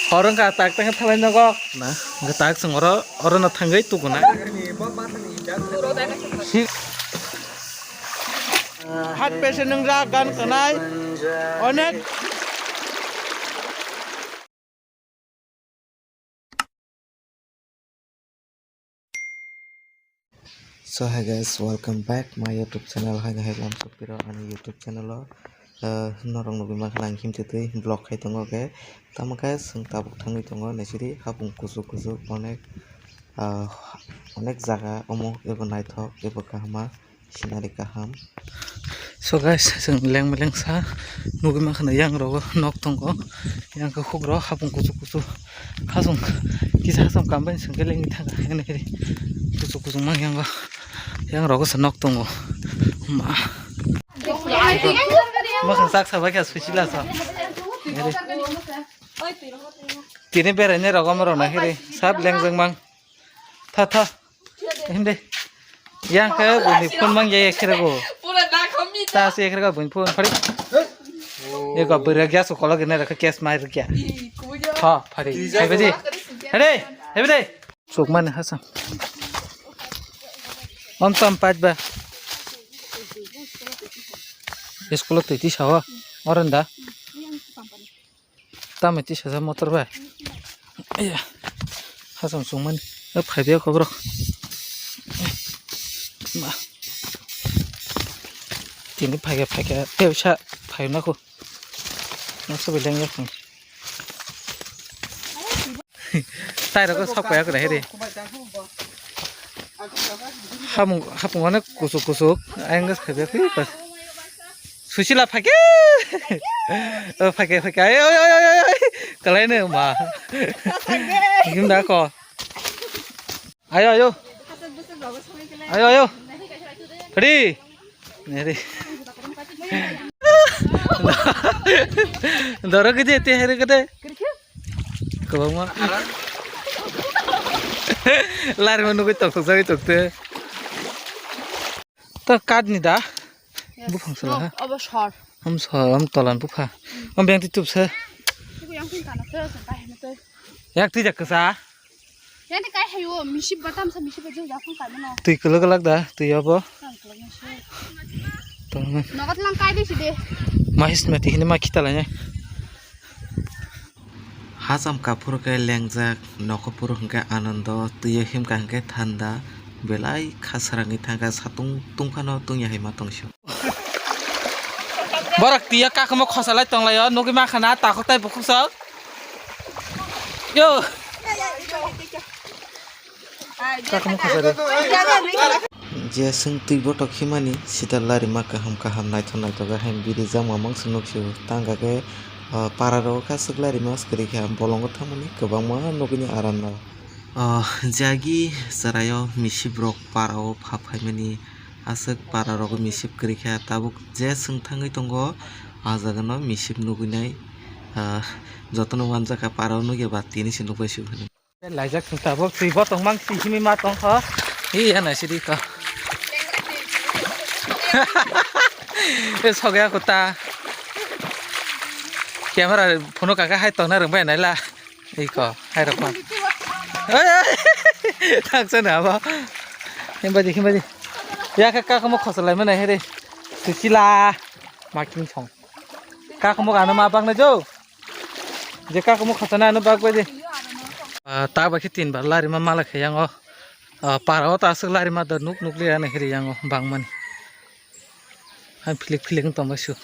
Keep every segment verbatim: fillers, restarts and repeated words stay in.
Hor wngkha tak tak thalai nogo. Na, tak chwng oro, oro no thangwi tuku na. Hat pese nung jak gan kanai. Onek. So hi guys, welcome back my YouTube channel. Hai hai lam sopiro ani YouTube channel o. Eh, norok nugwi mankha ang himtwi twi vlog khai tongo khe. Tamo khe chwng tabuk thangwi tongo naisidi hapung kuchuk kuchuk onek, ah, onek jaga omo ebo naithok ebo kaham ma. Sinari kaham. So guys, chwng leng beleng sa nugwi mankha yang rogo nok tongo, yang khe huk rok hapung kuchuk kuchuk hasung kisa hasung kam bai chwng khe lengwi thangkha, hwnwi khe kuchuk kuchuk mang yang, yang rogo se nok tongo. Ma. Masang sak sabai kha suisila sa. Tini berai ne rogo mo rok na khe sab leng jeng mang. Tha, tha. Hindi. Yang khe buini phone mang ya, ya khe rego. Pura na kami ta. Ta se ya khe rego buini phone. Phari. Ye ko bwrwi gas ko kolok ne rakha, cash mai rikya. Ih, kuya. Ha, phari. Hai bedi. Hede. Hai bedi. Sok mane hasa. Om tam paj ba. School twi ti sawa. Oranda. Tamo tisa ja motor bai. Iya. Hasam sungmani. O phaibe kok rok. Ma. Tini phaikhe phaikhe tebsa phaina kho. Noksa beleng ya. Tai rok sok paya kre hede. Hapung, hapung onek kusuk kusuk, ayang gas khabe khe pas. Susila phake. O phake phake. Ay, ay, ay, ay, ay. Kalai ne ma. Gim da ko. Ayo, ayo. Ayo, ayo. Ready? Ready. Doro gede te here gede. Kwbangma. Lari ma nugui tok tok jagui tok te. Ta kat ni da? Yes. Buphang sala ha? Obo sor. Om sor, om tolan bupha. Om beng ti tup se. Tuku yang pun kana te, sangkai hene te. Yak twi jak kasa. Yang te kai hayo, misip batam sa misip ajo ya pun kai mano. Twi kwlwk kwlwk da, twi obo. Tang kwlwk mano se. Tolan. Nogat lang kai di si de. Mahis mati hini ma khita lai ne. Hacham kaphuru khe lengjak, nokho phuru hwnkhe anando, twiyo himkha hwnkhe thanda, belai kha srangwi thangkha, satung tungphano tungya hai ma tongsu. Borok twiyo kakhumo khosalai tonglaio, nugwi mankha na takhuk tai bukhuk sok. Yo. Kakhumo khosari. Je chwng twi botok himani sida larima kaham kaham naithok naithok hai bini jama mangsa nuksu tangkha khe, ah, para rogo khe aswk larima swkali khe bolongo thangmani kwbangma nugwini aram no. Ah, jagi chwraio misip rok para o pha phaimani aswk para rogo misip kwrwi kha tabuk je chwng thangwi tongo ah jaga no misip nugwinai, ah, jotono wanjak kha para o nugya ba tini se nukbai se hwnwi. Laijak chwng tabuk twi bo tongmang twi simi ma tongkha. Hi ya nai sidi ka. E sogya kuta. Camera phone kaka hai tongna rwngbai naila. Iko hai rok ma. Oi, oi. Thangsa na ba. Himbaji himbaji. Ya ka ka mo khosalai mana here. Tuchila. Making song. Ka mo gana ma bang na jo. Je ka mo khasana ano bak bai de. Ah, ta ba khe tin bar lari ma mala khe yango. Ah, para o ta aswk lari ma da nuk nuk le ano hiri yango bang mani. Hai philik philik wng tong bai su.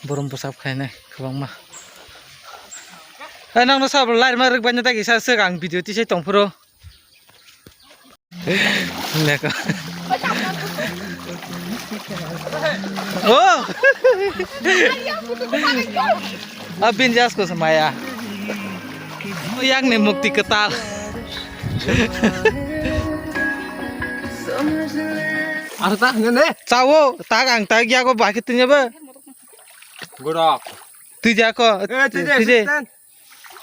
Borom bwsap khainai kwbangma. Hai nang no sabo lari ma rwk bai na dagi sa swk ang video tisai tong phuru. Neko. Oh! Abin jas ko samaya. Yang ne mukti ketal. Aro ta ne ne. Chao, ta ang ta gya ko ba khe tinya ba. Gorok. Twi ja ko. Eh, twi ja, twi ja. Assistant.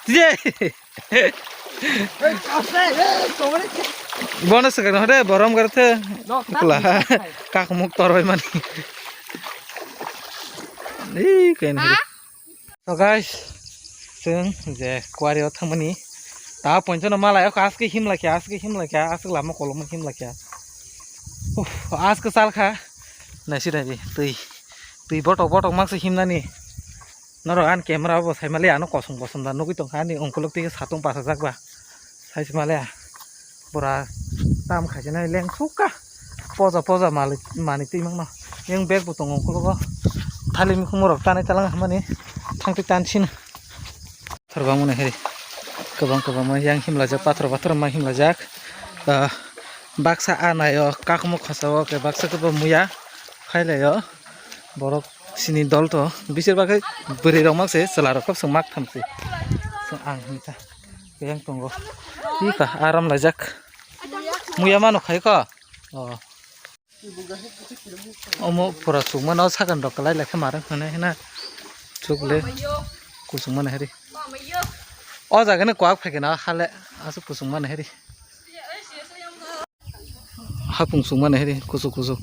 Twi ja. Eh, asai, eh, tongre. Bono swkang hore borom gare the. No, kula. Kak muk toroi mani. Ih, kain hore. Ha? So guys, Chwng je kuari o thangmani ta pointono malai o aske himlakya, aske himlakya, aske lama koloma himlakya. Uf, aske salkha. Naisi naidi twi, twi botok botok makse himnani. Norok ani camera o bo saimali ano kosong kosong da nugwi tongkha ani ongkuluk twi satung pasajak ba. Saismale bora tam khaisinai leng sukha. Poja poja malik manwi twi mangno. Yang bag bo tongo ongkulugo. Thali mikhumorok tanai talang hamani thangtwi tansino. Pathor bangmani heri. Kwbang kwbangma yang himlajak, pathor pathor ma himlajak. Ah, baksa anaio kakmo khosao khe baksa khe bo muya phailaio. Borok sini dol to bisir bagwi bwrwi rok mak se chwla rok kok se mak tham se. Ang hinta yang tongo. Ika aram lajak. Muya mano khai ko. Oh. Omo pura chukmano sagan rok kwlai lai khe marwng hwnwi hwnna chukle kuchukmano heri. O jaga ni kwak phaikhe na hale aswk kuchukmano heri. Hapung chukmano heri kuchuk kuchuk.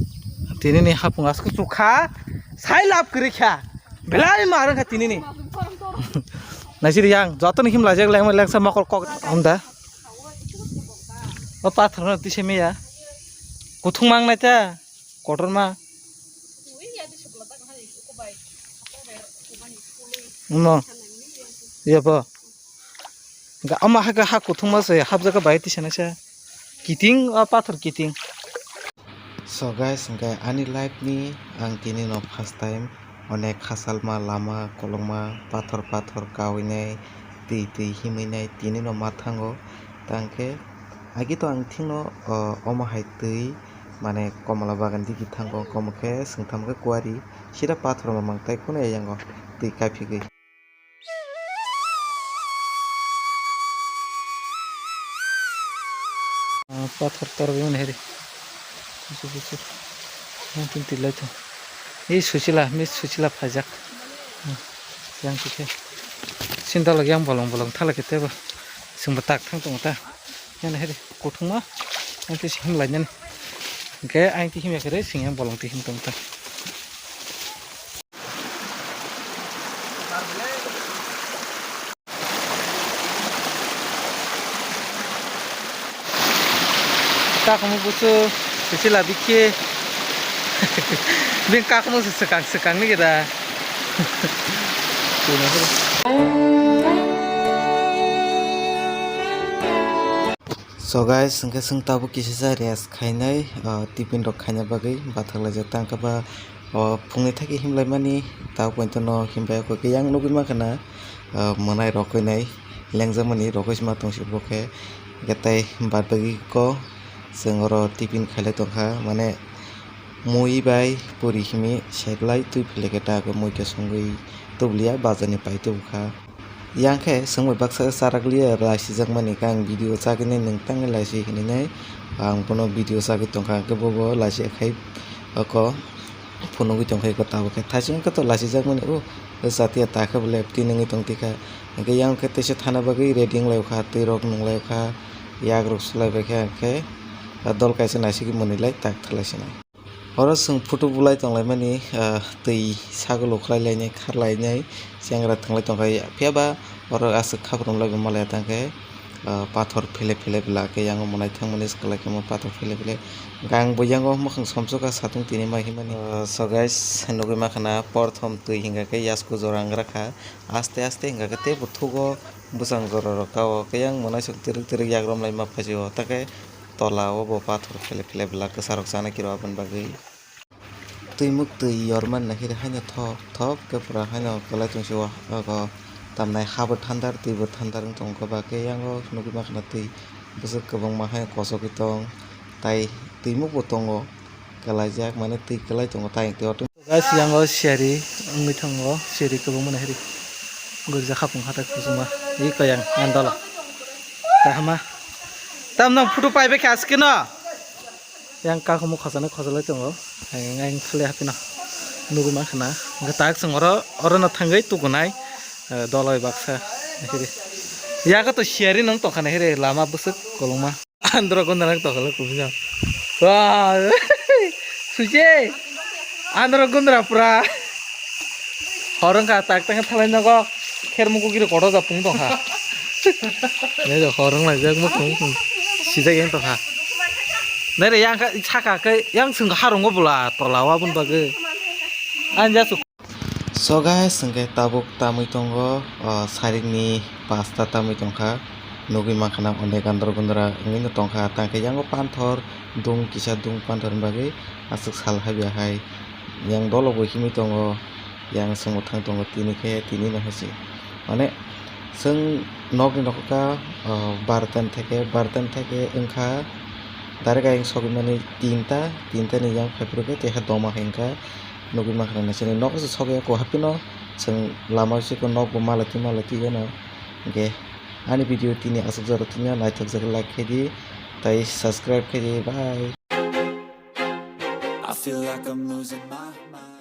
Tini ni hapung aswk chukha sai lab kwrwi kha belai marwng kha tini ni. Naisiri yang joto ni himlajak lengsa mokol kok hwnda. O pathor no twi se meya. Kuthung mang nai ta. Kotor ma. No. Iya bo. Ga ama ha ga ha kuthung ma se hapjak bai twi se nai sa. Kiting o pathor kiting. So guys, hingke ani life ni ang tini no first time onek khasalma lama kolokma pathor pathor kawinai twi twi himwi nai tini no ma thango tangkhe agi to ang thingno o omo hai twi mane komla bagan digi thango omo khe swngtham khe kuari sida pathor mamang tai kunu eyango twi kaphigwi. Ah, pathor torgwi mani heri. Kusuk kusuk. Yang tin tilai to. Ei suchila, mi suchila phaijak. Hmm. Yang tikhe. Sinta lagi yang bolong bolong thala kete ba. Singba tak thang tong ta. Yang heri kuthungma. Yang khe sim lai nani. Hingke ang khe himya khe re sing yang bolong ti him tong ta. Kakhumu busu sisi labi khe bini kakhumu se swkang swkang ni geda. So guys, hingke chwng tabuk kisa sa rest khainai, ah, tiffin rok khaina bagwi bathak laijak tang khe ba. O phungni thaki himlaimani tabuk pointono himbai kho khe yang nugwi mankha na, ah, mwnai rokoi nai lengjakmani rokoi se ma tong se bo khe. Hingke tai bad bagi kok chwng oro tiffin khailai tongkha, mane mui bai puri himi seklai twi philai khe ta khe mui khe songwi tubulia bazar ni pai tubukha. Yang khe swngbai baksa charakliya laisijak mani khe ang video chagwi nai nwng tangwi laisi hinwi nai ang bono video chagwi tongkha hwnkhe bobo laisi khai oko phunugwi tongkha eko tabuk khe thaising khe to laisijak mani o chatiya ta khe bo leptwi nungwi tongtwi kha hwnkhe yang khe teisa thana bagwi ready wng lai kha twi rok nung lai kha yak rok sulai bai kha hwnkhe dol kaisa naisigwi mwnwi lai tak thalai sinai. Oro chwng photo bulai tonglaimani, ah, twi sagolo khlai lainai, kharlainai, chengra thwnglai tongkha. Phiya ba oro aswk khaprumlai bo malaya tangkhe, ah, pathor philip philip bwla khe yang mwnai thangmani swkang lai khe pathor philip philip. Gang bo yango mwkhang somsokha satung tini ma himani. Ah, so guys, nugwi mankha na porthom twi hingkha khe yasku jora wngrakha. Aste aste hingkha khe teibo thugo bwsang jora rok ka o khe yang mwnai swk twrwk twrwk yagram lai ma phaisio. Takhe tola o bo pathor philip philip bwla kwsa rok chana kiro aboni bagwi. Twimuk twi yormani nahiri haino thok thok khe pura haino kwlai tongsi o tamnai ha bo thandar twi bo thandar wng tong khe ba khe yango nugwi mankha na twi bwswk kwbangma haino kosogwi tong tai twimuk bo tongo kwlaijak mane twi kwlai tongo tai twi. Guys, yango siyari wngwi thango, siyari kwbangma nahiri. Gurja khapung hatai kuchuma, i koyang, andala. Kahama. Tam nang photo pai bekha aske no. Yang kakumu khosana khosalai tongo. Ang, ang thale hapino. Nugwi mankha na. Gwtak song oro, oro no thangwi tukunai. Eh, doloi baksa. Nahiri. Yago to siyari nang tongkha nahiri, lama bwswk kolongma. Andro gundra tokhala kubisa. Wah. Suje. Andro gundra pura. Horong ka tak tang thalai nogo. Kher mugo giri kodo ja pung tongkha. Ne jo khorang lai jak mukhung mukhung. Sijak yang tongkha. Nere yang kha saka ke yang sung harung go bula tola wa bun bage. An ja su. So guys, hwnkhe tabuk tamwi tongo, o, sarikni pasta tamwi tongkha. Nugwi mankha na onek andro gundra wngwi no tongkha. Tangkhe yango panthor, dung kisa dung panthor ni bagwi aswk sal habya hai. Yang dolo bo himwi tongo, yang swngbo thang tongo, tini khe tini no hai se. Mane, chwng nokni nokha, o, bartan theke, bartan theke wngkha, direct ayang sogwi mani tinta, tinta ni yang phaiphuru khe keha doma hai wngkha. Nugwi mankha na chini nogo se sogwi ya ko happy no, chwng lama se ko nokbo malati malati gano. Hwnkhe ani video tini aswk jora tini naithok jak like khe di, tai subscribe khe di, bye. I feel like I'm losing my mind.